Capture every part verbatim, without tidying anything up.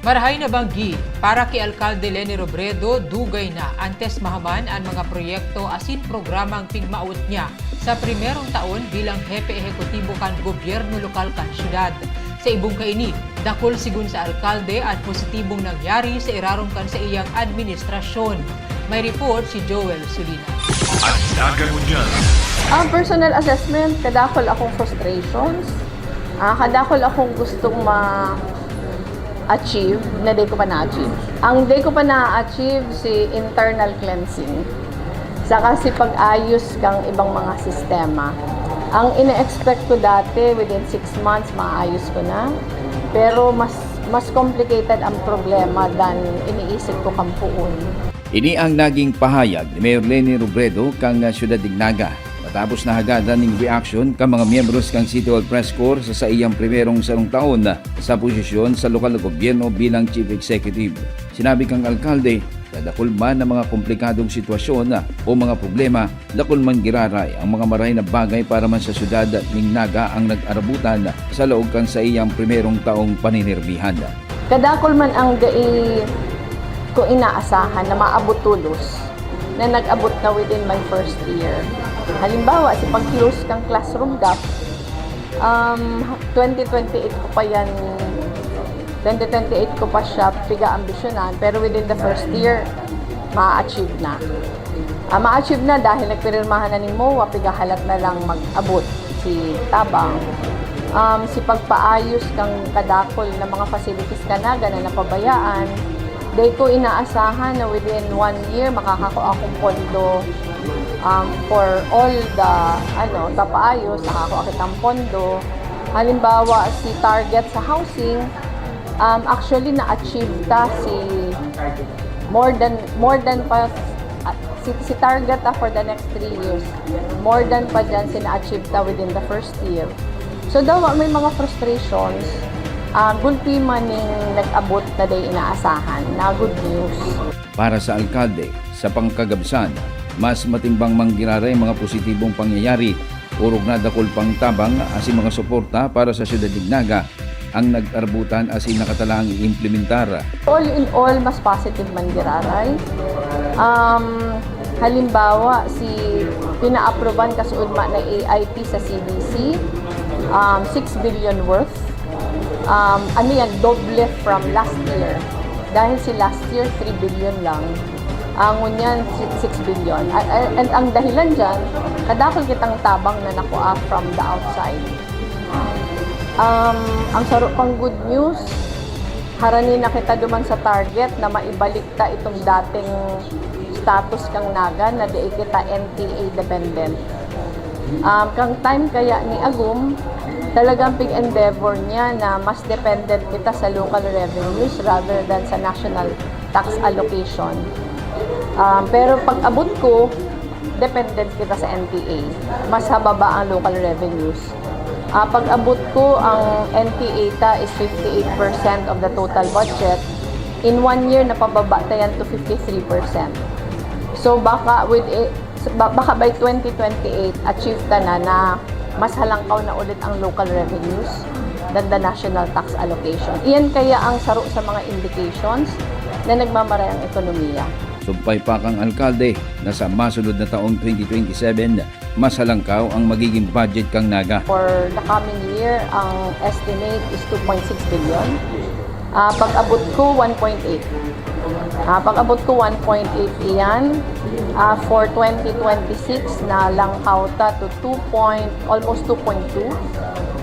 Marahay na banggi, para ki Alkalde Leni Robredo, dugay na antes mahuman an mga proyekto asin programang pigmaawot niya sa primerong taon bilang hepe ehekutibo kan gobyerno lokal kan syudad. Sa ibong kaini, dakul sigon sa alkalde an positibong nangyari sa irarom kan saiyang administrasyon. May report si Joel Solina. Ang Naga Ngunyan. Ang personal assessment, kadakol akong frustrations. Ah, kadakol akong gustong ma-achieve na di ko pa na-achieve. Ang di ko pa na-achieve, si internal cleansing. Saka si pag-ayos kang ibang mga sistema. Ang ina-expect ko dati, within six months, maayos ko na. Pero mas mas complicated ang problema than iniisip ko kampuon. Ini ang naging pahayag ni Mayor Leni Robredo kan Syudad nin Naga matapos nahagadan nin reaksyon kan mga miyembros kan City Hall Press Corps sa saiyang primerong sarong taon sa posisyon sa lokal na gobyerno bilang Chief Executive. Sinabi kan alkalde, sa dakul man na mga komplikadong sitwasyon o mga problema, dakul man giraray ang mga marahay na bagay para man sa syudad ning Naga ang nag-arabutan sa laog kan saiyang primerong taong paninirbihan. Kadakol man ang dai ko inaasahan na maabot tolos na nag-abot na within my first year. Halimbawa, si pag-close kang classroom gap, um, twenty twenty-eight ko pa yan, twenty twenty-eight ko pa siya piga-ambisyonan, pero within the first year, ma-achieve na. Ah, ma-achieve na dahil nagpirirmahan na ning MOA, pigahalat na lang mag-abot si tabang. Um, si pagpaayos kang kadakol na mga facilities kanaga na napabayaan, dai ko inaasahan na within one year makakakua akong pondo, um, for all the, ano, papaayos, nakakua kitang pondo. Halimbawa, si target sa housing, um, actually na-achieve ta si more than, more than pa, ah, si, si target ta for the next three years. More than pa dyan si na-achieve ta within the first year. So, dawa may mga frustrations, ah, gulpi man ning nag-abot na dai inaasahan na good news. Para sa alkalde, sa pangkagabsan, mas matimbang man giraray mga positibong pangyayari, orog na dakul pang tabang asin mga suporta para sa syudad nin Naga ang nag-arabutan asin nakatalaang i-implementar. All in all, mas positive man giraray. Um, halimbawa, si pinaapruban kasuodma na A I P sa C D C, um, six billion worth. Um, ano yan, doble from last year. Dahil si last year, three billion lang. Ang ngunyan, si- six billion. A- a- And ang dahilan dyan, kadakol kitang tabang na nakuha from the outside. Um, ang saro pang good news, harani na kita duman sa target na maibalik ta itong dating status kang Naga na dai kita N T A dependent. Um, kang time kaya ni Agum, talagang pig-endeavor niya na mas dependent kita sa local revenues rather than sa national tax allocation. Um, pero pag abot ko, dependent kita sa N T A. Mas hababa ang local revenues. Ah, pag abot ko, ang N T A ta is fifty-eight percent of the total budget. In one year, napababa ta yan to fifty-three percent. So, baka with a, ba- baka by twenty twenty-eight, achieve ta na na mas halangkaw na ulit ang local revenues than the national tax allocation. Iyan kaya ang saro sa mga indications na nagmamaray ang ekonomiya. Sumpay pa kang alkalde na sa masunod na taong twenty twenty-seven, mas halangkaw ang magiging budget kang Naga. For the coming year, ang estimate is two point six billion. Ah, pag-abot ko, one point eight. Ah, pag-abot ko, one point eight iyan. Ah, for twenty twenty-six, nalangkaw ta to two point, almost two point two.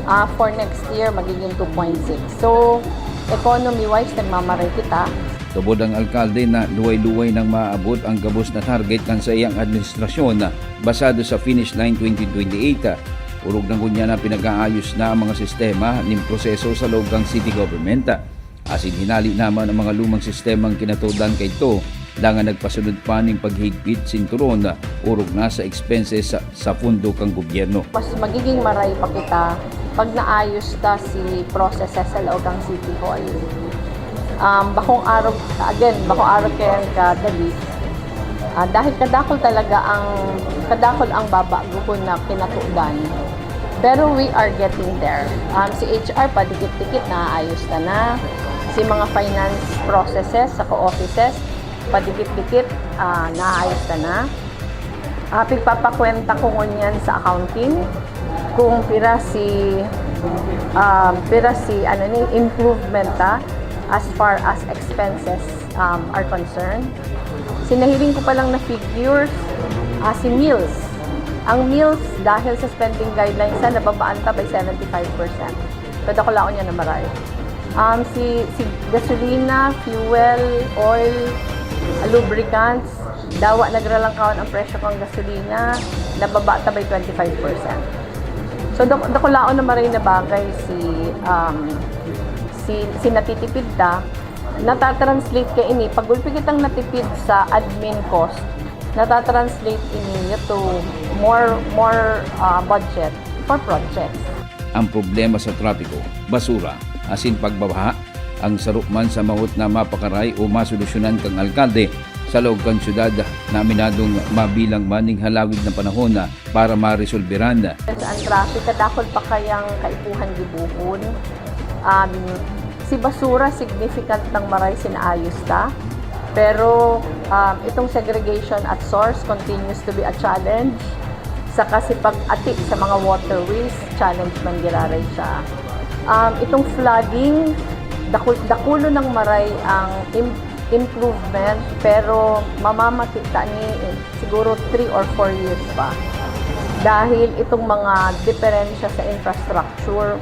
Ah, for next year, magiging two point six. So, economy-wise, nagmamaray kita. Tubod ang alkalde na luway-luway nang maabot ang gabos na target kan saiyang administrasyon basado sa Finish Line twenty twenty-eight. Orog na ngunyan na pinag-aayos na ang mga sistema nin proseso sa laog kan city government. Asin hinali naman ang mga lumang sistemang kinatodan kaidto, dangan nagpasunod pa nin paghigpit sinturon, orog na sa expenses sa, sa pondo kan gobyerno. Mas magiging maray pa kita pag naayos ta si processes sa laog kan City Hall. Um, bakong arog, again, bakong arog kayan kadali. Ah, dahil kadakol talaga ang, kadakol ang babaguhon na kinatudan. Pero we are getting there. Um, si H R pa, dikit-dikit naayos na na. Si Yung mga finance processes sa offices, padikit-dikit, ah, naayos na na. Ah, pigpapakwenta ko ngunyan sa accounting kung pira si, ah, pira si, ano ni, improvement ta as far as expenses, um, are concerned. Sinahiling ko pa lang na figures, ah, si meals. Ang meals, dahil sa spending guidelines na, nababaan ta by seventy-five percent. Kadakulaon niya na maray. Um, si, si gasolina, fuel, oil, lubricants, dawa nagralangkawan ang presyo kan gasolina, nababa ta by twenty-five percent. So, dak-, dakulaon na maray na bagay si, um, si, si natitipid ta. Natatranslate ka ini, pag gulpi kitang natipid sa admin cost, natatranslate ini to more, more, ah, budget for projects. Ang problema sa trapiko, basura, asin pagbabaha, ang saro man sa mahot na mapakaray o masolusyonan kang alkalde sa laog kan syudad na aminadong mabilang man ning halawig na panahon para maresolberan. Sa ang traffic, kadakol pa kayang kaipuhan gibohon. Um, si basura, significant nang maray sinaayos ta. Pero, um, itong segregation at source continues to be a challenge. Saka si pag-ati sa mga waterways, challenge man giraray siya. Um, itong flooding, dakul-, dakulo nang maray ang im-, improvement, pero mamamati ta ni siguro three or four years pa. Dahil itong mga diferensya sa infrastructure,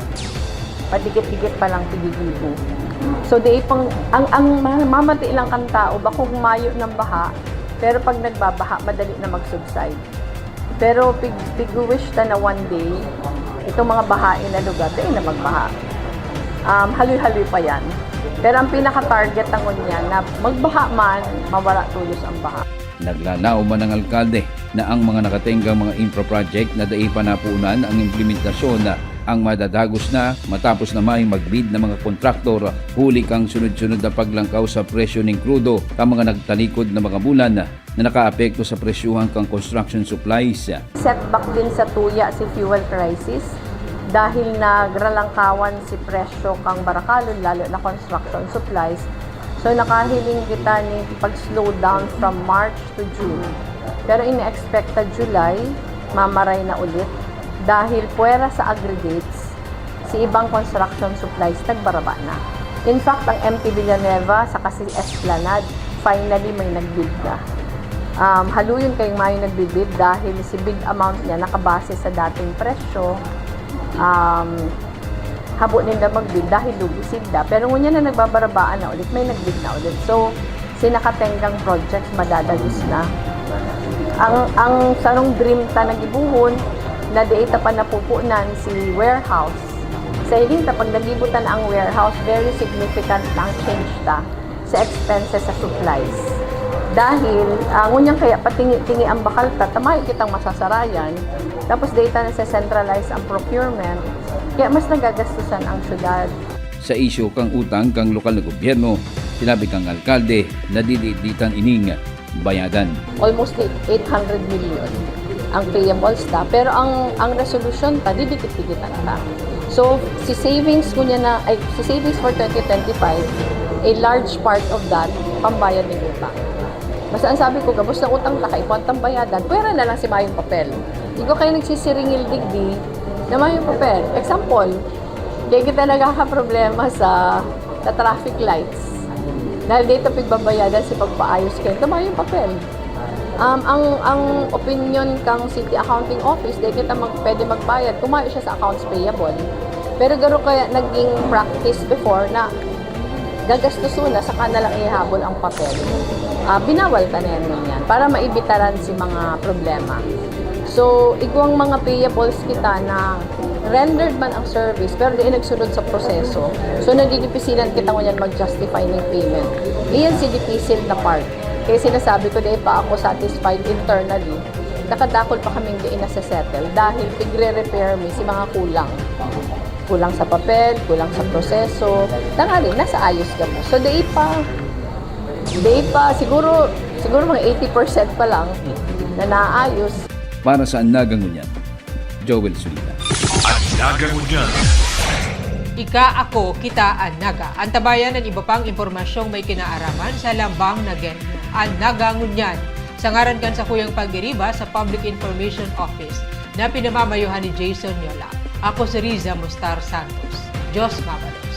padikit-dikit pa lang tigigibo. So, di pang, ang, ang mamati lang kan tao, bakong mayo ng baha, pero pag nagbabaha, madali na mag-subside. Pero pig, pig-wish ta na one day, itong mga bahain na lugar, di na magbaha. Um, haloy-haloy pa yan. Pero ang pinaka-target na ngunyan na magbaha man, mawara tolos ang baha. Naglalaom man ang alkalde na ang mga nakatenggang mga infra project na dai pa napuunan ang implementasyon ang madadagos na matapos na may magbid na mga kontraktor huli kang sunod-sunod na paglangkaw sa presyo ning krudo kan mga nagtalikod na mga bulan na nakaapekto sa presyohan kan construction supplies. Setback din sa tuya si fuel crisis dahil nagralangkawan si presyo kang barakalon, lalo na construction supplies. So nakahiling kita ni pag-slow down from March to June. Pero ina-expect ta July, mamaray na ulit dahil pwera sa aggregates, si ibang construction supplies nagbaraba na. In fact, ang M T Villanueva saka si Esplanade, finally may nagbid na. Um, haluyon kayong mayo nagbibid dahil si bid amount niya nakabase sa dating presyo. Um, habo ninda magbid dahil lugi sinda. Pero ngunyan na nagbabarabaan na ulit, may nagbid na ulit. So, si nakatenggang projects madadagos na. Ang, ang sarong dream ta na gibohon na di ta pa napupunan si warehouse. Sa hiling ta, pag nagibo ta na ang warehouse, very significant na ang change ta sa expenses sa supplies. Dahil, ah, ngunyan kaya patingi-tingi ang bakal ta, ta mayo kitang masasarayan, tapos di ta na-centralize ang procurement, kaya mas nagagastusan ang syudad. Sa isyu kang utang kang lokal na gobyerno, sinabi kang alkalde na didikditan ining bayadan. Almost eight hundred million ang payables ta, pero ang, ang resolution ta, didikit-dikitan ta. So, si savings ko niya na, ay, si savings for twenty twenty-five, a large part of that, pambayad ng utang. Basta ang sabi ko, gabos na utang ta, kaipuhan tang bayadan, pwera na lang si mayong papel. Di ko kayo nagsisiringil digdi na mayong papel. Example, kaya kita nagkakaproblema sa, sa traffic lights. Dahil dito pigbabayadan si pagpaayos kayo, tama yung papel. Um, ang, ang opinion kang City Accounting Office, di kita mag, pwede magbayad kung mayo siya sa accounts payable. Pero garo kaya naging practice before na gagastuson na, saka na lang ihabol ang papel. Ah, binawal ta na yan ngunyan para maibitaran si mga problema. So, igwang mga payables kita na rendered man ang service, pero di nagsunod sa proseso. So, nadidipisilan kita ngunyan mag-justify ng payment. Iyan si dipisil na part. Kaya sinasabi ko, di pa ako satisfied internally. Nakadakol pa kaming di nasa-settle dahil pigre-repair mi si mga kulang. Kulang sa papel, kulang sa proseso. Tangali, nasa ayos ka mo. So, di pa, di pa, siguro, siguro mga eighty percent pa lang na naayos. Para sa Naga Ngunyan, Joel Sulina. Ang Naga Ngunyan. Ika, ako, kita, an Naga. Antabayan an iba pang impormasyong may kinaaraman sa lambang na Gen An Naga ngunyan. Sa ngaran kan sakuyang pag-iriba sa Public Information Office na pinamamayohan ni Jason Yola, ako si Riza Mustar Santos. Diyos mabalos.